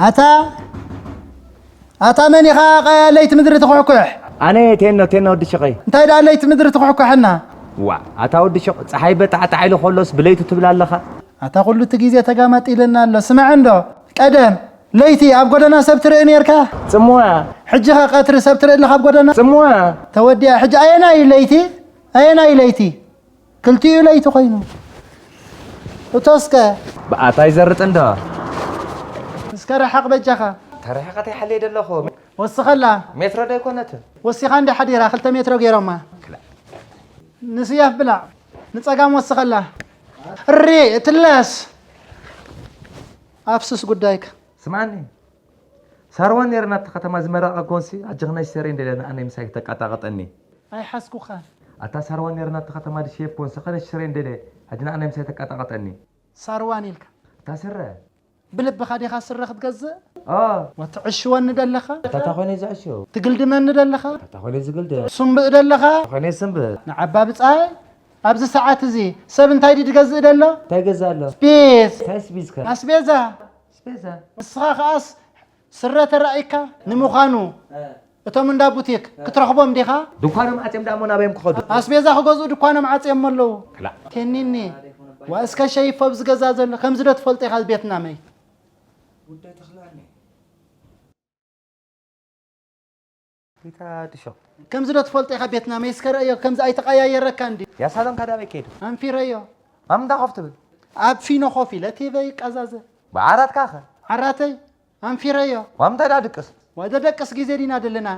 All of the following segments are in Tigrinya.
ኣታ ኣታ መን ኢኻ ቀ ለይቲ ምድሪ ትኹሕኩሕ? ኣነ ቴኖ ቴኖ ወዲ ሽቐይ። እንታይ ደኣ ለይቲ ምድሪ ትኹሕኩሐና? ዋ ኣታ ወዲ ሽቕ፣ ፀሓይ በጣዕጣዕ ኢሉ ከሎስ ብለይቱ ትብል ኣለኻ? ኣታ ኩሉ እቲ ግዜ ተጋማጢለና ኣሎ። ስማዕ እንዶ፣ ቀደም ለይቲ ኣብ ጎደና ሰብ ትርኢ ነርካ? ጽምዋ። ሕጂ ኸ ቀትሪ ሰብ ትርኢ ኣለኻ ኣብ ጎደና? ጽምዋ። ተወዲኣ። ሕጂ ኣየናይ ለይቲ? ኣየናይ ለይቲ? ክልቲኡ ለይቲ ኮይኑ። እቶስከ? ብኣታ ይዘርጥ እንዶ። እስከ ረሓቕ በጃኻ። ተረሓቐት ይሓልየ ደለኹ። ወስኸላ። ሜትሮ ዶ ኣይኮነትን? ወሲኻ እንዲ ሓዲራ፣ ክልተ ሜትሮ ገይሮማ። ክላ። ንስያፍ ብላዕ። ንጸጋም ወስኸላ። እሪ፣ እትለስ። ኣፍስስ ጉዳይካ። ስማኒ። ሳርዋን ነይረ ናብቲ ከተማ ዝመረቐ ኮንሲ፣ ኣጀኽናይ ሰሬ እንደለ ንኣነይ ምሳይ ተቃጣቀጠኒ። ኣይሓስኩኻን። ኣታ ሳርዋን ነይረ ናብቲ ከተማ ድሽየፍ ኮንሲ፣ ኸነሽ ሰሬ እንደለ፣ ሕጂ ንኣነይ ምሳይ ተቃጣቀጠኒ። ሳርዋን ኢልካ። ኣታ ስረ። ብልብኻ ዲኻ ስረ ክትገዝእ? ኦ። ወትዕሽወኒ ደለኻ? ታታ ኾይነ ዝዕሽው። ትግልድመኒ ደለኻ? ታታ ኾይነ ዝግልደ። ስምብእ ደለኻ? ኾይነ ስምብእ። ንዓባ ብጻይ፣ ኣብዚ ሰዓት እዚ ሰብ እንታይ ድዩ ዝገዝእ ደሎ? እንታይ ገዛ ኣሎ? ስፒስ። እንታይ ስፒስከ? ኣስቤዛ። ኣስቤዛ። ንስኻ ከኣስ ስረ ተራእይካ ንምዃኑ እ። እቶም እንዳ ቡቲክ እ። ክትረኽቦም ዲኻ? ድኳኖም ዓጽዮም ደኣ እሞ ናበዮም ክኸዱ? ኣስቤዛ ክገዝኡ ድኳኖም ዓጽዮም ኣለዉ። ክላእ። ቴኒኒ፣ ዋ እስከ ሸይፎ ኣብዚ ገዛ ዘሎ፣ ከምዚ ዶ ትፈልጦ ኢኻ ቤትና መይ? ጉዳይ ተኽልኣኒ። ጌታ ድሾ። ከምዚ ዶ ትፈልጦ ኢኻ ቤትና መይ እስከ ረእዮ፣ ከምዚ ኣይተቐያየረካ እንዲ። ያ ሳሎን ካዳ ኣበይ ከይዱ? ኣንፊረዮ። ኣብ ምንታይ ኮፍ ትብል? ኣብ ፊኖ ኮፍ ኢለ ቲቨ ይቀዛዘ። ብዓራትካ ኸ? ዓራተይ ኣንፊረዮ። ዋምንታይ ደኣ ድቅስ? ወደ ደቅስ ግዜ ዲና ደለና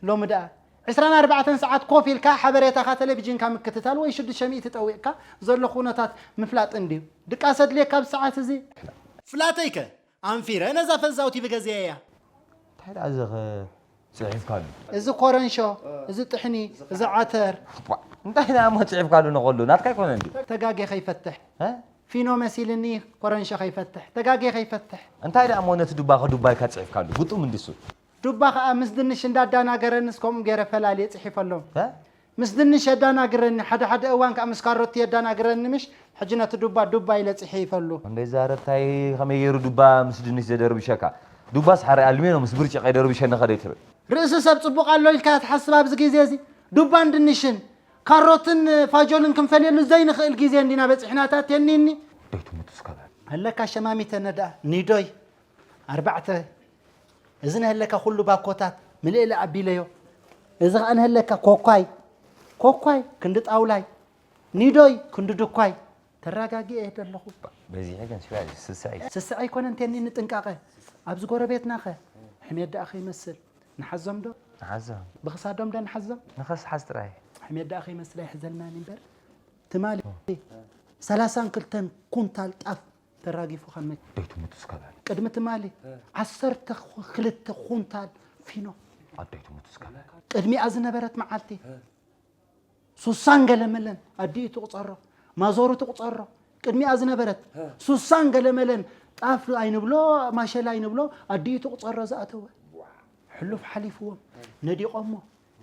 ሎሚ ደኣ። ዕስራን ኣርባዕተን ሰዓት ኮፍ ኢልካ ሓበሬታኻ ቴሌቪዥንካ ምክትታል ወይ ሽዱሽተ ሚእቲ ጠዊቕካ ዘሎ ኩነታት ምፍላጥ እንድዩ። ድቃስ ኣድልየካ ኣብዚ ሰዓት እዚ? ፍላተይከ ኣንፊረ ነዛ ፈዛው ቲቪ ገዚኤያ። እንታይ ደኣ እዚ ኸ ጽሒፍካሉ? እዚ ኮረንሾ፣ እዚ ጥሕኒ፣ እዚ ዓተር። ቧ፣ እንታይ ደኣ እሞ ጽሒፍካሉ ንኸሉ? ናትካ ኣይኮነን ድዩ? ተጋጌ ከይፈትሕ። እ? ፊኖ መሲልኒ ኮረንሾ ከይፈትሕ፣ ተጋጌ ከይፈትሕ። እንታይ ደኣ እሞ ነቲ ዱባ ኸዱባይካ ጽሒፍካሉ? ግጡም እንድሱ። ዱባ ኸኣ ምስ ድንሽ እንዳዳናገረንስ ከምኡ ገይረ ፈላልየ ጽሒፈሎም። እ? ምስ ድንሽ የዳናግረኒ፣ ሓደ ሓደ እዋን ከኣ ምስ ካሮቲ የዳናግረኒ ምሽ፣ ሕጂ ነቲ ዱባ ዱባ ኢለ ጽሒፈሉ። እንደ ዛረብታይ ከመይ ገይሩ ዱባ ምስ ድንሽ ዘደርብሸካ? ዱባስ ሓረ ኣልሜኖ ምስ ብርጭቕ የደርብሸኒ ኸደይ ትብል? ርእሲ ሰብ ጽቡቕ ኣሎ ኢልካ ትሓስብ ኣብዚ ግዜ እዚ? ዱባን ድንሽን፣ ካሮትን ፋጆልን ክንፈልየሉ ዘይንኽእል ግዜ እንዲና በጺሕና፣ እታ ቴኒኒ። ደይ ትሙት እስከ በል። ኣለካ ሸማሚተ ነዳ፣ ኒዶይ፣ ኣርባዕተ። እዚ ነህለካ ኩሉ ባኮታት ምልእለ ኣቢለዮ። እዚ ኸኣ ነህለካ ኮኳይ፣ ኮኳይ ክንዲ ጣውላይ፣ ኒዶይ ክንዲ ድኳይ። ተረጋጊኤ እየ ዘለኹ። በዚሐ ግን ስዋ ስስዐ እዩ። ስስዐ ኣይኮነን ቴኒ፣ ንጥንቃቐ። ኣብዚ ጎረቤትናኸ ሕሜት ደኣ ከይመስል ንሓዞም ዶ? ንሓዞም። ብኽሳዶም ዶ ንሓዞም? ንኸስሓዝ ጥራይ። ሕሜት ደኣ ከይመስል ኣይሕዘልናን እምበር። ትማሊ ሰላሳን ክልተን ኩንታል ጣፍ ተራጊፉ ካብ መኪና። ኣደይ ትሙት እስከ በል። ቅድሚ ትማሊ እ። ዓሰርተ ክልተ ኩንታል ፊኖ። ኣደይ ትሙት እስከ በል። ቅድሚኣ ዝነበረት መዓልቲ እ። ሱሳን ገለመለን ኣዲኡ ትቑጸሮ፣ ማዞሩ ትቑጸሮ። ቅድሚኣ ዝነበረት እ። ሱሳን ገለመለን ጣፍ ኣይንብሎ፣ ማሸላ ኣይንብሎ፣ ኣዲኡ ትቑጸሮ ዝኣተወ። ሕሉፍ ሓሊፍዎም፣ ነዲቖሞ።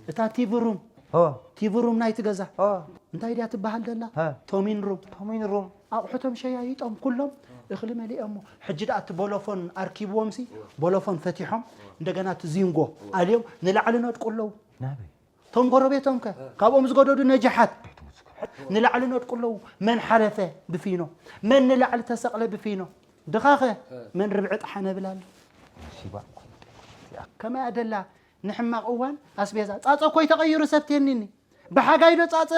እታ ቲቪ ሩም፣ ኦ። ቲቪ ሩም ናይቲ ገዛ፣ ኦ። እንታይ ድያ ትበሃል ደላ? ሀ። ቶሚን ሩም። ቶሚን ሩም። ኣቑሑቶም ሸያይጦም ኩሎም እኽሊ መሊኦሞ። ሕጂ ደኣ እቲ ቦሎፎን ኣርኪብዎምሲ፣ ቦሎፎን ፈቲሖም፣ እንደገና እቲ ዚንጎ ኣልዮም ንላዕሊ ነድቁ ኣለዉ። ናበይ? እቶም ጎረቤቶም ከ? ካብኦም ዝገደዱ ነጃሓት። ንላዕሊ ነድቁ ኣለዉ። መን ሓለፈ ብፊኖ? መን ንላዕሊ ተሰቕለ ብፊኖ? ድኻኸ? መን ርብዒ ጠሓነ ብል ኣሎ? ሽባ። ከመይ ኣደላ? ንሕማቕ እዋን ኣስቤዛ ጻጸ እኮ እዩ ተቐይሩ፣ ሰብትየኒኒ። ብሓጋይ ዶ ጻጸ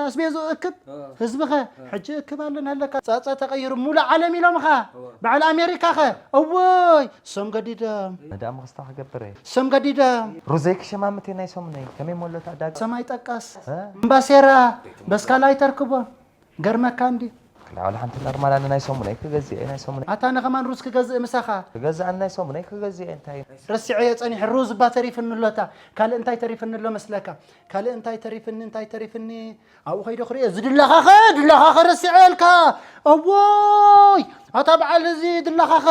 ኣስቤዝኡ እክብ? እ። ህዝቢ ኸ? እ። ሕጂ እክብ ኣሎ ናለካ። ጻጸ ተቐይሩ፣ ሙሉእ ዓለም ኢሎም ኸ? እወ። በዓል ኣሜሪካ ኸ? እወይ፣ እሶም ገዲዶም። መዳም ክስታ ክገብር እየ። እሶም ገዲዶም። ሩዘይ ክሸማምት እየ ናይ ሰሙነይ። ከመይ ሞሎት ኣዳጋ? ሰማይ ጠቀስ። እ? እምባሴራ፣ በስካላይ ተርክቦም። ገርመካ እንዲ። ክላ ወላ ሓንቲ ኖርማል ኣነ ናይ ሰሙነይ ክገዝእ እየ፣ ናይ ሰሙነይ። ኣታ ኣነ ከማን ሩዝ ክገዝእ ምሳኻ። ክገዝእ ኣነ ናይ ሰሙነይ ክገዝእ እየ፣ እንታይ? ረሲዐዮ ጸኒሐ፣ ሩዝ እባ ተሪፍኒ ኣሎ። እታ ካልእ እንታይ ተሪፍኒ ኣሎ መስለካ? ካልእ እንታይ ተሪፍኒ፣ እንታይ ተሪፍኒ? ኣብኡ ከይደ ክርእዮ፣ እዚ ድላኻኸ፣ ድላኻኸ ረሲዐ እልካ። እዎይ! ኣታ በዓል እዚ ድላኻኸ፣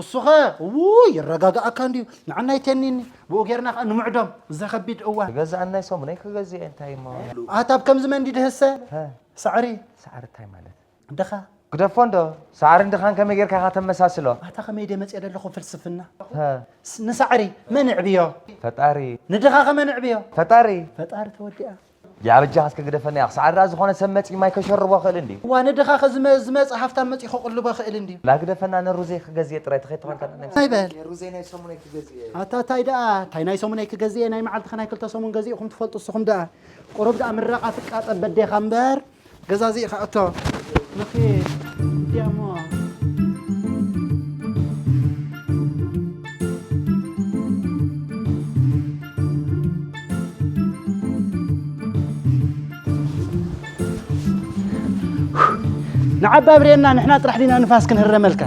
እሱኸ፣ እውይ፣ ይረጋግኣካ እንድዩ። ንዓና ይተኒኒ። ብኡ ጌርና ከኣ ንምዕዶም፣ እዚ ከቢድ እዋን። ክገዝእ ኣነ ናይ ሰሙነይ ክገዝእ እየ፣ እንታይ እሞ? ኣታ ኣብ ከምዚ መንዲ ድህሰ? ሀ። ሳዕሪ። ሳዕሪ እንታይ ማለት? ድኻ። ግደፎ እንዶ፣ ሳዕርን ድኻን ከመይ ጌርካ ኢኻ ተመሳስሎ? ኣታ ከመይ ደመጽ ዘለኹ ፍልስፍና? ሀ። ስ-፣ ንሳዕሪ መን ዕብዮ? ፈጣሪ። ንድኻ ከመን ዕብዮ? ፈጣሪ። ፈጣሪ ተወዲኣ። ያ በጃኻ እስከ ግደፈና፣ ያኽ ሳዕሪ ደኣ ዝኾነ ሰብ መጺኡ ማይ ከሸርቦ ክእል እንድዩ። ዋ ንድኻ ከዝመ-፣ ዝመጽእ ሃፍታም መጺኡ ከቕልቦ ክእል እንድዩ። ላግደፈና፣ ንሩዘይ ክገዝእ ጥራይ ተኸይድ ተኾንካ ናይ ናይ በል። ሩዘይ ናይ ሰሙነይ ክገዝእ እየ። ኣታ ታይ ደኣ፣ ታይ ናይ ሰሙነይ ክገዝእ እየ፣ ናይ መዓልትኻ ናይ ክልተ ሰሙን ገዚእኹም ትፈልጡ እስኹም ደኣ። ቁሩብ ደኣ ምረቓ ትቃጸብ በዴኻ እምበር፣ ገዛዚእኻ እቶ። ንኺድ እንድያሞ። ንዓባ ብሬና ንሕና ጥራሕ ዲና ንፋስ ክንህረመልካ?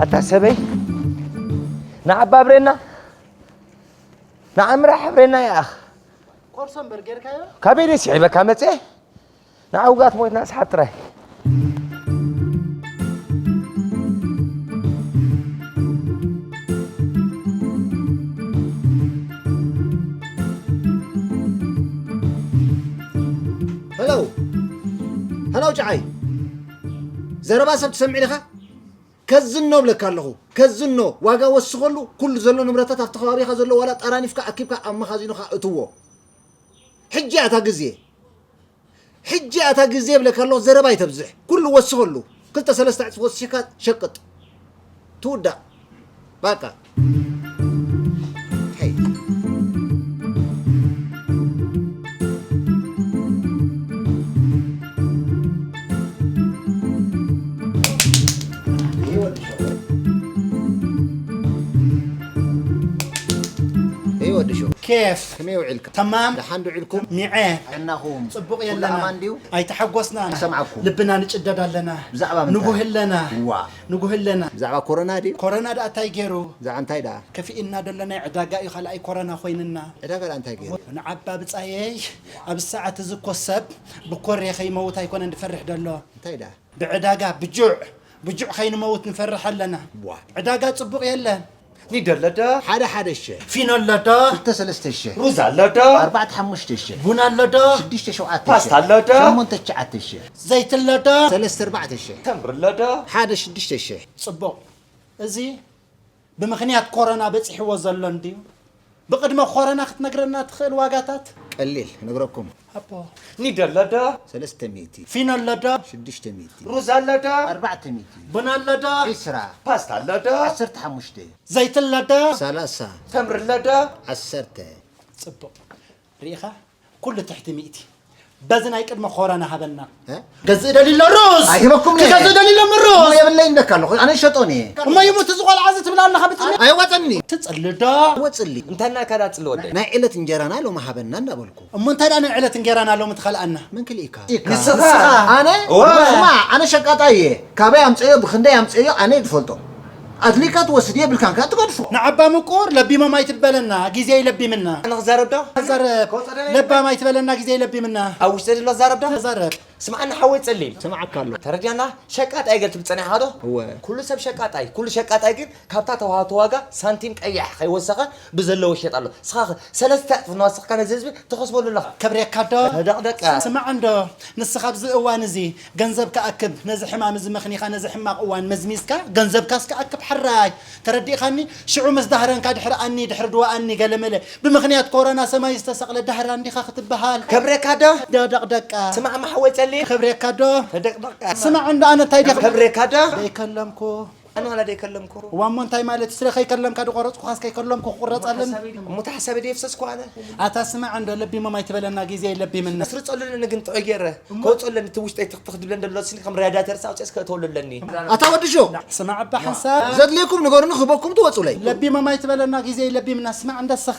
ኣታ ሰበይ፣ ንዓባ ብሬና፣ ንዓምራ ሕብሬና ይኣኽ። ቆርሶ እምበር ጌርካዮ? ካበይ ደስ ይዕበካ መጽኤ? ንዓውጋት ሞይትና ስሓት ጥራይ። ሄሎ፣ ሄሎ፣ ጨዓይ። ዘረባ ሰብ ትሰምዕ ዲኻ? ከዝኖ እብለካ ኣለኹ። ከዝኖ፣ ዋጋ ወስኸሉ፣ ኩሉ ዘሎ ንብረታት ኣብቲ ከባቢኻ ዘሎ ዋላ ጠራኒፍካ ኣኪብካ ኣብ መኻዚኖኻ እትዎ። ሕጂ እያ እታ ግዜ። ሕጂ እያ እታ ግዜ እብለካ ኣለኹ፣ ዘረባ ኣይተብዝሕ። ኩሉ ወስኸሉ። ክልተ ሰለስተ ዕጽፊ ወሲኽካ ሸቅጥ። ትውዳእ። ባቃ። ሄይ። ሄይ ወዲ ሾው። ኬፍ። ከመይ ውዒልካ? ተማም። ደሓን ዶ ውዒልኩም? ኒዐ። ጥዕናኹም? ጽቡቕ ኩሉ የለና። ኣማን ድዩ? ኣይተሓጎስናን። ኣይሰምዓኩም። ልብና ንጭደድ ኣለና። ብዛዕባ ምንታይ? ንጉህ ኣለና። ዋ። ንጉህ ኣለና። ብዛዕባ ኮሮና ድዩ? ኮሮና ደኣ እንታይ ገይሩ? ብዛዕባ እንታይ ደኣ? ከፊእና ደሎ ናይ ዕዳጋ እዩ፣ ካልኣይ ኮሮና ኮይንና። ዕዳጋ ደኣ እንታይ ገይሩ? ንዓባ ብጻየይ፣ ኣብ ሰዓት እዚ እኮ ሰብ ብኮሬ ከይመውት ኣይኮነን ዝፈርሕ ደሎ። እንታይ ደኣ? ብዕዳጋ ብጁዕ፣ ብጁዕ ከይንመውት ንፈርሕ ኣለና። ዋ። ዕዳጋ ጽቡቕ የለን። ኒዶ ኣሎ ዶ? ሓደ ሓደ ሸ። ፊኖ ኣሎ ዶ? ክልተ ሰለስተ ሸ። ሩዝ ኣሎ ዶ? ኣርባዕተ ሓሙሽተ ሸ። ቡን ኣሎ ዶ? ሽዱሽተ ሸውዓተ ሸ። ፓስታ ኣሎ ዶ? ሸሞንተ ትሽዓተ ሸ። ዘይቲ ኣሎ ዶ? ሰለስተ ኣርባዕተ ሸ። ተምሪ ኣሎ ዶ? ሓደ ሽዱሽተ ሸ። ጽቡቕ። እዚ ብምኽንያት ኮሮና በጺሕዎ ዘሎ እንድዩ። ብቕድመ ኮሮና ክትነግረና ትኽእል ዋጋታት? ቀሊል፣ እነግረኩም። ኣቦ። ኒዶ ኣሎ ዶ? ሰለስተ ሚእቲ። ፊኖ ኣሎ ዶ? ሽዱሽተ ሚእቲ። ሩዝ ኣሎ ዶ? ኣርባዕተ ሚእቲ። ቡን ኣሎ ዶ? ዒስራ። ፓስታ ኣሎ ዶ? ዓሰርተ ሓሙሽተ። ዘይቲ ኣሎ ዶ? ሰላሳ። ተምሪ ኣሎ ዶ? ዓሰርተ። ጽቡቕ። ርኢኻ? ኩሉ ትሕቲ ሚእቲ። በዚ ናይ ቅድመ ኮረና ሃበና። እ? ገዝእ ደልዩ ኣሎ ሩዝ። ኣይህበኩም እየ። ክገዝእ ደልዩ ኣሎ ሩዝ። እሞ የብለይን ደካ ኣለኹ። ኣነ ይሸጦን እየ። እሞ ይሙት እዚ ቆልዓ እዚ ትብል ኣለኻ ብጥሜት። ኣይዋፀኒ። ትፅሊ ዶ? ወፅሊ። እንታይ እናልካ ዳ ትፅሊ ወደይ? ናይ ዕለት እንጀራና ሎሚ ሃበና እንዳበልኩ። እሞ እንታይ ደኣ ናይ ዕለት እንጀራና ሎሚ ትኸልኣና? መን ክልኢካ? ንስኻ። ኣነ? እወ። ስማ፣ ኣነ ሸቃጣይ እየ። ካበይ ኣምፀዮ፣ ብክንደይ ኣምፀዮ፣ ኣነ እየ ዝፈልጦ። ኣድሊካ ትወስድ የብልካን ከኣ ትገድፎ። ንዓባ ምቁር ለቢሞም ኣይትበለና፣ ግዜ ይለቢምና። ኣነ ክዛረብ ዶ? ክዛረብ። ከውፅእ ደለየ? ለባም ኣይትበለና፣ ግዜ ይለቢምና። ኣብ ውሽጢ ዘሎ ክዛረብ ዶ? ተዛረብ። ስምዓኒ ሓወይ ጸሊም። ስምዓካ ኣሎ። ተረዲኣና? ሸቃጣይ ገል ትብል ጸኒሕካ ዶ? እወ። ኩሉ ሰብ ሸቃጣይ፣ ኩሉ ሸቃጣይ ግን ካብታ ተዋህቶ ዋጋ ሳንቲም ቀያሕ ከይወሰኸ ብዘለዎ ይሸጥ ኣሎ። ንስኻ ኸ ሰለስተ ዕጽፊ እናወሰኽካ ነዚ ህዝቢ ትኸስበሉ ኣለኻ። ከብሬካ ዶ? ተደቕደቀ። ስማዕ እንዶ፣ ንስኻ ኣብዚ እዋን እዚ ገንዘብ ክኣክብ፣ ነዚ ሕማም እዚ መኽኒኻ፣ ነዚ ሕማቕ እዋን መዝሚዝካ፣ ገንዘብካስ ክኣክብ ሕራይ። ተረዲእኻኒ? ሽዑ ምስ ዳህረንካ ድሕሪ ኣኒ፣ ድሕሪ ድዋ ኣኒ ገለመለ። ብምኽንያት ኮሮና ሰማይ ዝተሰቕለ ዳህራ እንዲኻ ክትበሃል። ከብሬካ ዶ? ዶ ደቕደቃ። ስማዕ ማሕወይ ጸሊም። ከብሬካ ዶ? ተደቕደቃ። ስማዕ እንዶ ኣነ እንታይ ዲኻ? ከብሬካ ዶ? ደይከለምኩ። ኣነ ዋላ ደይከለምኩ። እዋ እሞ እንታይ ማለት እዩ? ስለ ከይከለምካ ድቆረጽኩኻስ ከይከለምኩ ክቁረጸልን? እሞ ተሓሳቢ ደየፍሰስኩ ኣነ። ኣታ ስማዕ እንዶ ለቢሞም ኣይትበለና ግዜ ለቢምና። ኣስርጸሉኒ ግን ጥዑይ ገይረ። ከውጸለኒ እቲ ውሽጠይ ትኽትኽ ድብለን ደሎ ስኒ ከም ራዳተር ሳውጨስ ከእተወሉ ኣለኒ። ኣታ ወዲ ሾ። ስማዕ እባ ሓንሳብ። ዘድልየኩም ንገሩኒ ክህበኩም ትወጹለይ። ለቢሞም ኣይትበለና ግዜ ለቢምና ስማዕ እንደስኻ።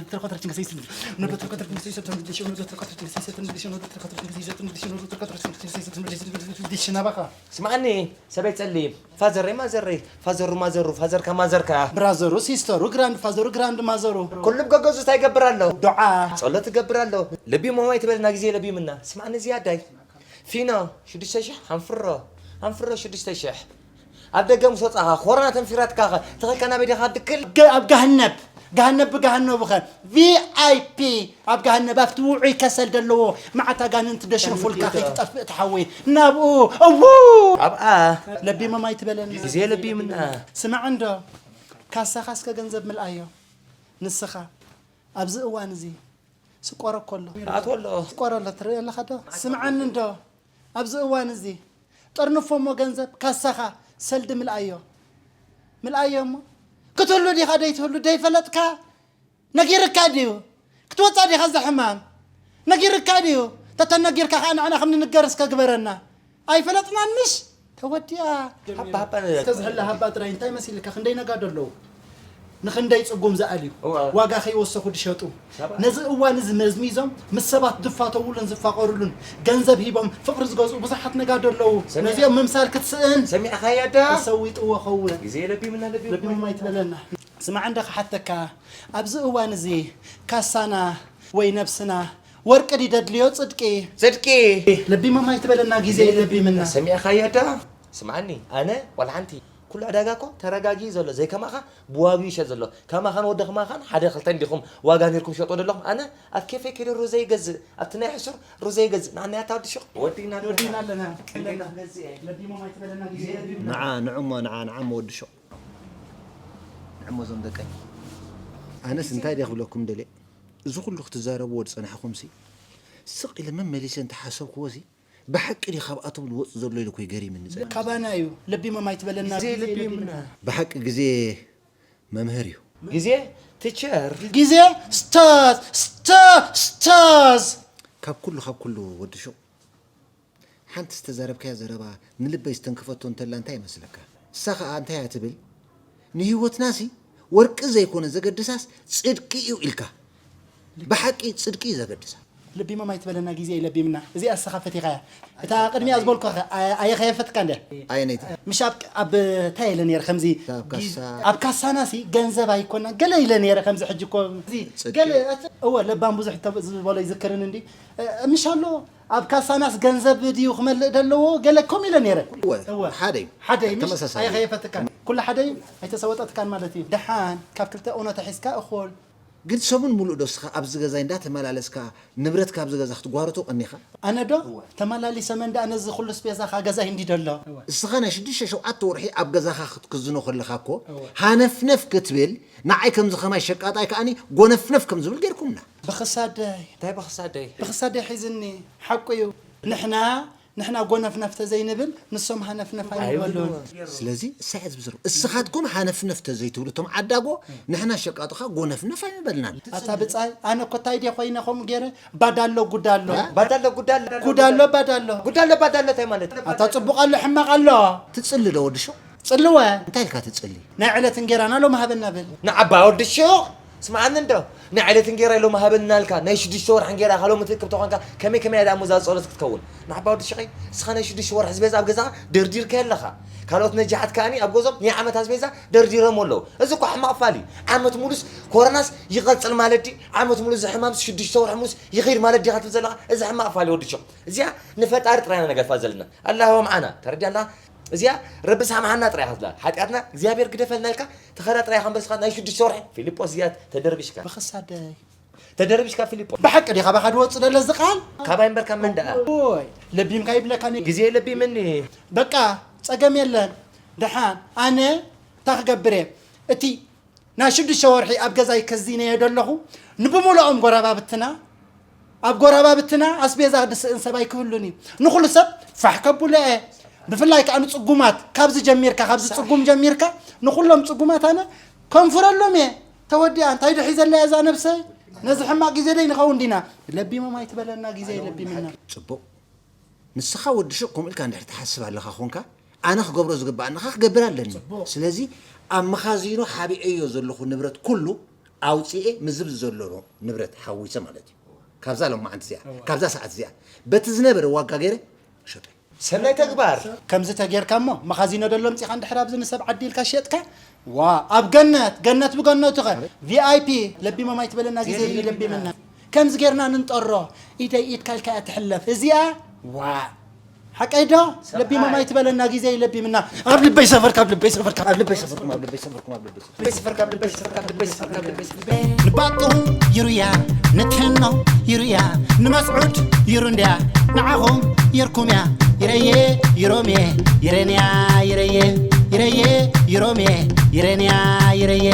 ስማዕኒ ሰበይ ጸሊም፣ ፋዘረይ ማዘረይ፣ ፋዘሩ ማዘሩ፣ ፋዘርካ ማዘርካ፣ ብራዘሩ ሲስተሩ፣ ግራንድ ፋዘሩ ግራንድ ማዘሩ፣ ኩሉ ብገገዙ እንታይ ይገብር ኣሎ? ዱዓ። ጸሎት ይገብር ኣሎ። ለቢሞም ኣይትበልና፣ ግዜ ለቢምና። ስማዕኒ ዝያዳይ ፊኖ ሽዱሽተ ሽሕ፣ ሃንፍሮ፣ ሃንፍሮ ሽዱሽተ ሽሕ። ኣብ ደገ ምስ ወጻኻ ኮሮና ተንፊራትካ ኸ ተኸልካ ናበይ ዲኻ ትድክል? ገ-፣ ኣብ ጋህነብ፣ ጋህነብ ብጋህነቡ ኸ ቪ ኣይ ፒ ኣብ ጋህነብ ኣብቲ ውዑይ ከሰል ዘለዎ መዓት ኣጋንንቲ ደሽርፉልካ ከይትጠፍእ ትሓወይ ናብኡ። እዉ! ኣብኣ ለቢሞም ኣይትበለኒ። ግዜ ለቢምና። ስማዕ እንዶ ካሳኻ እስከ ገንዘብ ምልኣዮ። ንስኻ ኣብዚ እዋን እዚ ስቆሮ እኮ ኣሎ። ኣቶ ኣሎ። ስቆሮ ኣሎ ትርኢ ኣለኻ ዶ? ስምዓኒ እንዶ ኣብዚ እዋን እዚ ጠርንፎ እሞ ገንዘብ ካሳኻ ሰልዲ ምልኣዮ። ምልኣዮ እሞ ክትህሉ ዲኻ ደይትህሉ ደይፈለጥካ ነጊርካ ድዩ? ክትወጻ ዲኻ እዚ ሕማም? ነጊርካ ድዩ? ተተነጊርካ ኸዓ ንዓና ከም ንንገር እስከ ግበረና። ኣይፈለጥናን ምሽ? ተወዲኣ። ሃባ ሃባ ንደል። ተዝህላ ሃባ ጥራይ እንታይ መሲልካ? ክንደይ ነጋዶ ኣለዉ? ንኽንደይ ጽጉም ዝኣልዩ? እዋ። ዋጋ ከይወሰኹ ድሸጡ። ሰባት። ነዚ እዋን እዚ መዝሚዞም ምስ ሰባት ዝፋተውሉን ዝፋቐሩሉን ገንዘብ ሂቦም ፍቕሪ ዝገዝኡ ብዙሓት ነጋዶ ኣለዉ። ሰሚዕ-፣ ነዚኦም ምምሳል ክትስእን ሰሚዕኻያ ዳ? ተሰዊጥዎ ኸውን። ግዜ ለቢምና ለቢምና። ለቢሞም ኣይትበለና። ስማዕ እንዶ ክሓተካ፣ ኣብዚ እዋን እዚ ካሳና ወይ ነብስና ወርቂ ድዩ ደድልዮ ጽድቂ? ጽድቂ። ለቢሞም ኣይትበለና፣ ግዜ ለቢምና። ሰሚዕኻዮ ዶ? ስምዓኒ፣ ኣነ ዋላ ሓንቲ፣ ኩሉ ዕዳጋ እኮ ተረጋጊኡ ዘሎ፣ ዘይከማኻ ብዋግኡ ይሸጥ ዘሎ። ከማኻን ወዲ ከማኻን ሓደ ክልተ እንዲኹም ዋጋ ኔርኩም ትሸጥዎ ዘለኹም። ኣነ ኣብ ኬፈይ ከይደ ሩዘ ይገዝእ፣ ኣብቲ ናይ ሕሱር ሩዘ ይገዝእ። ንዓኒ ኣታ ወዲ ሹቕ። ወዲና ወዲና ኣለና። ኣለና። ለቢሞም ኣይትበለና፣ ግዜ ለቢምና። ንዓ፣ ንዕሞ፣ ንዓ፣ ንዓሞ ወዲ ሹቕ። ንዕሞ እዞም ደቀይ። ኣነስ እንታይ ድየ ክብለኩም ደልየ? እዚ ኩሉ ክትዛረብዎ ዝጸናሕኩምሲ፣ ስቕ ኢለ መመሊሰ እንተሓሰብክዎሲ፣ ብሓቂ ድዩ ካብኣቶም ዝወጽእ ዘሎ ኢለ እኮ እዩ ገሪምኒ ጸኒሑ። ካባና እዩ፣ ለቢሞም ኣይትበለና። ግዜ ለቢምና። ብሓቂ ግዜ መምህር እዩ። ግዜ ቲቸር። ግዜ ስታዝ፣ ስታ-፣ ስታዝ። ካብ ኩሉ፣ ካብ ኩሉ ወዲ ሹቕ ሓንቲ ዝተዛረብካያ ዘረባ ንልበይ ዝተንከፈቶ እንተላ እንታይ ይመስለካ? እሳ ኸኣ እንታይ እያ ትብል? ንህይወትናሲ ወርቂ ዘይኮነ ዘገድሳስ ጽድቂ እዩ ኢልካ። ብሓቂ ጽድቂ እዩ ዘገድሳ። ለቢሞም ኣይትበለና፣ ግዜ እዩ ለቢምና። እዚኣ እስኻ ፈቲኻያ። እታ ቅድሚኣ ዝበልኩኻ ኣየ-፣ ኣየ ከየፈትካ እንደ? ኣየነይቲ? ምሽ ኣብ፣ ኣብ እንታይ ኢለ ነይረ ከምዚ ኣብ ካሳ። ጊዝ-፣ ኣብ ካሳናሲ ገንዘብ ኣይኮና ገለ ኢለ ነይረ ከምዚ ሕጂ እኮ እዚ ጽድቂ። ገለ እት-፣ እወ ለባም ብዙሕ ተብ-፣ ዝበሎ ይዝክርን እንዲ። እ፣ ምሽ ኣሎ ኣብ ካሳናስ ገንዘብ ድዩ ክመልእ ደለዎ? ገለ ከም ኢለ ነይረ። እወ፣ እወ። ሓደ እዩ። ሓደ እዩ፣ ምሽ ተመሳሳሊ። ኣየ ከየፈትካን። ኩሉ ሓደ እዩ፣ ኣይተሰወጠትካን ማለት እዩ። ደሓን ካብ ክልተ እውነታ ሒዝካ እኹል። ግን ሰሙን ሙሉእ ዶ እስኻ ኣብዚ ገዛይ እንዳተመላለስካ ንብረት ካብዚ ገዛ ክትጓርቶ ቀኒኻ? ኣነ ዶ? እወ። ተመላሊሰ መን ደኣ ነዚ ኩሉ ስፔዛኻ ገዛይ እንዲ ደሎ። እስኻ ናይ ሽዱሽተ ሸውዓተ ወርሒ ኣብ ገዛኻ ክትክዝኖ ከለኻ እኮ እወ። ሃነፍነፍ ክትብል፣ ንዓይ ከምዚ ከማይ ሸቃጣይ ከኣኒ ጎነፍነፍ ከም ዝብል ጌርኩምና። ብኽሳደይ። እንታይ ብኽሳደይ? ብኽሳደይ ሒዝኒ። ሓቁ እዩ። ንሕና፣ ንሕና ጎነፍነፍ ተዘይንብል፣ ንሶም ሃነፍነፍ ኣይበሉን። ኣይብሉን። ስለዚ እሳ እያ ዝብዝሮ። እስኻትኩም ሃነፍነፍ ተዘይትብሉ እቶም ዓዳጎ፣ ንሕና ሸቃጦኻ ጎነፍነፍ ኣይምበልናን። ኣታ ብጻይ፣ ኣነ እኮ እንታይ ድየ ኮይነ ከምኡ ገይረ? ባዳሎ ጉዳሎ። እ? ባዳሎ ጉዳሎ። ጉዳሎ ባዳሎ። ጉዳሎ ባዳሎ እንታይ ማለት? ኣታ ጽቡቕ ኣሎ ሕማቕ ኣሎ። ትጽሊ ዶ ወዲ ሹቕ? ጽልወ። እንታይ ኢልካ ትጽሊ? ናይ ዕለት እንጌራና ሎሚ ሃበና በል። ንዓባ ወዲ ሹቕ፣ ስምዓኒ እንዶ። ናይ ዕለት እንጌራ ሎሚ ሃበና ኢልካ፣ ናይ ሽዱሽተ ወርሒ እንጌራ ኢኻ ሎሚ ትእክብ ተኾንካ፣ ከመይ ከመይ እያ ደኣ እሞ እዛ ጸሎት ክትከውን? ንዓባ ወዲ ሹቐይ፣ እስኻ ናይ ሽዱሽተ ወርሒ ኣስቤዛ ኣብ ገዛኻ ደርዲርካዮ ኣለኻ። ካልኦት ነጃሓት ከኣኒ ኣብ ገዝኦም ናይ ዓመት ኣስቤዛ ደርዲሮም ኣለዉ። እዚ እኮ ሕማቕ ፋል እዩ። ዓመት ሙሉስ ኮሮናስ ይቐጽል ማለት ድዩ? ዓመት ሙሉ እዚ ሕማምስ ሽዱሽተ ወርሒ ሙሉስ ይኸይድ ማለት ዲኻ ትብል ዘለኻ? እዚ ሕማቕ ፋል እዩ ወዲ ሹቕ። እዚኣ ንፈጣሪ ጥራይ ኢና ነገድፋ ዘለና። ኣላህ ወምዓና። ተረዲኣና? እዚኣ ረቢ ሳምሓና ጥራይ ኢኻ ትብላ። ሓጢኣትና እግዚኣብሔር ግደፈልና ኢልካ ትኸዳ ጥራይ ኢኻ እምበር፣ እስኻ ናይ ሽዱሽተ ወርሒ ፊልጶስ እዚኣ ተደርቢሽካ። ብኽሳደይ። ተደርቢሽካ ፊልጶስ። ብሓቂ ድዩ ካባኻ ዝወጽእ ዘሎ እዚ ቃል? ካባይ እምበር ካብ መን ደኣ? ኦይ፣ ለቢምካ ይብለካ ኒ-፣ ግዜ ለቢምኒ። በቃ፣ ጸገም የለን። ደሓን፣ ኣነ እንታይ ክገብር እየ? እቲ ናይ ሽዱሽተ ወርሒ ኣብ ገዛይ ከዚነዮ ደለኹ፣ ንብምልኦም ጎረባብትና፣ ኣብ ጎረባብትና ኣስቤዛ ድስእን ሰብ ኣይክህሉን እዩ። ንኹሉ ሰብ ፋሕ ከብሎ እየ። ብፍላይ ከዓ ንፅጉማት ካብዚ ጀሚርካ ካብዚ ፅጉም ጀሚርካ ንኩሎም ፅጉማት ኣነ ከንፍረሎም እየ። ተወዲኣ እንታይ ዶ ሒዘላ እዛ ነብሰይ? ነዚ ሕማቅ ግዜ ደይ ንኸውን ዲና? ለቢሞም ኣይትበለና ግዜ ለቢምና። ፅቡቅ። ንስኻ ወዲ ሹቅ ከምኡ ኢልካ እንድሕር ትሓስብ ኣለኻ ኾንካ ኣነ ክገብሮ ዝግባኣኒ ከዓ ክገብር ኣለኒ። ስለዚ ኣብ መኻዚኖ ሓቢኤዮ ዘለኹ ንብረት ኩሉ ኣውፂኤ ምዝብ ዘሎ ንብረት ሓዊሰ ማለት እዩ። ካብዛ ሎማዓንቲ እዚኣ ካብዛ ሰዓት እዚኣ በቲ ዝነበረ ዋጋ ገይረ ሸጠ። ሰናይ ተግባር። ከምዚ ተጌርካ እሞ መኻዚኖ ደሎ ምፂኻ እንድሕር ኣብዚ ንሰብ ዓዲ ኢልካ ሸጥካ ዋ ኣብ ገነት ገነት ብገነቱ ኸ ቪኣይፒ ለቢሞም ኣይትበለና ግዜ እዩ ለቢምና። ከምዚ ጌርና ንንጠሮ ኢደይ ኢድካ ኢልካ እያ ትሕለፍ እዚኣ ዋ ሓቀይ ዶ? ለቢሞም ኣይትበለና ግዜ እዩ ለቢምና። ኣብ ልበይ ሰፈርካ ኣብ ልበይ ሰፈርካ ኣብ ልበይ ሰፈርኩም ኣብ ልበይ ሰፈርኩም ኣብ ልበይ ሰፈርኩም ንባጥሁ ይሩያ ንትሕኖ ይሩያ ንመስዑድ ይሩ እንድያ ንዓኹም ይርኩም እያ ይረየ ይሮምየ ይረንያ ይረየ ይረየ ይሮምየ ይረንያ ይረየ